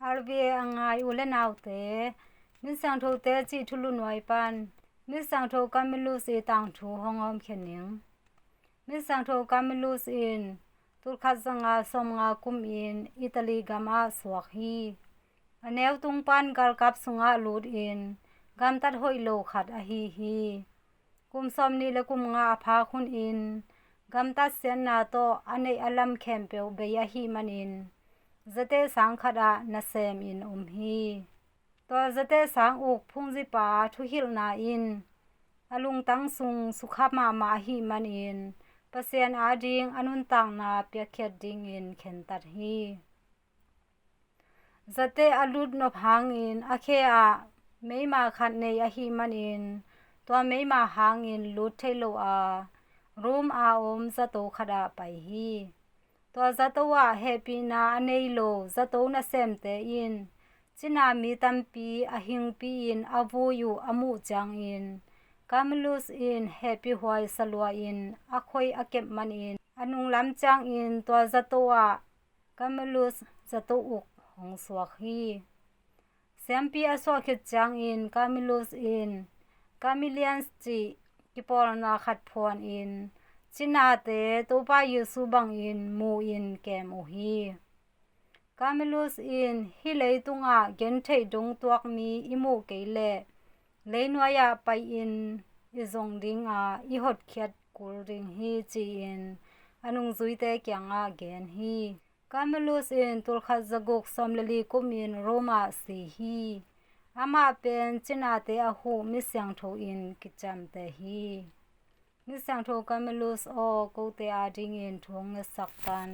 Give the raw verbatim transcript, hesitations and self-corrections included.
R V A a ngai u le naute, Misiangthote cih thulu nuai pan Misiangtho Camillus i tangthu hong hawmkhia ning. Misiangtho Camillus in tulkhat zanga sawmnga kumin Italy gamah suak hi. A neu tung pan galkap sungah lutin gamtat hoih lo khat ahi hi. Kum sawmnih le kum nga a phak hunin gamtat siatna tawh a neih a lam khempeuh bei ahih manin zate sang khatah nasemin om hi. Tua zate sang uk phungzipa thuhilhna in a lungtang sung sukha mahmah ahih manin Pasian ading a nuntakna piakkhiat dingin khentat hi. Zate a lut nop hangin a khe ah meima khat nei ahih manin tua meima hangin lut thei lo a Rome a om zato khatah pai hi. Tua zato ah hehpihna a nei lo zato nasemte in cina mi tampi a hingpi in a vui uh a muh ciangin Camillus in hehpihhuai salua in a khoi a kep manin a nunglam ciangin tua zato ah Camillus zato uk hong suak hi. Siampi a suah khit ciangin Camillus in Camillians cih kipawlna khat phuanin cinate Topa Jesu bangin mu-in kem uh hi. Camillus in hih leitungah gentheih dongtuak mi i muh kei leh leinuai-ah pai-in i zong dinga i hotkhiat kul ding hi ci-in a nungzuite kiangah gen hi. Camillus in tulkhat zaguk sawm le li kumin Rome ah si hi. Amah pen cinate a huh misiangtho in kiciamteh hi. Misiangtho Camillus aw, kote adingin thu hong ngetsak tan.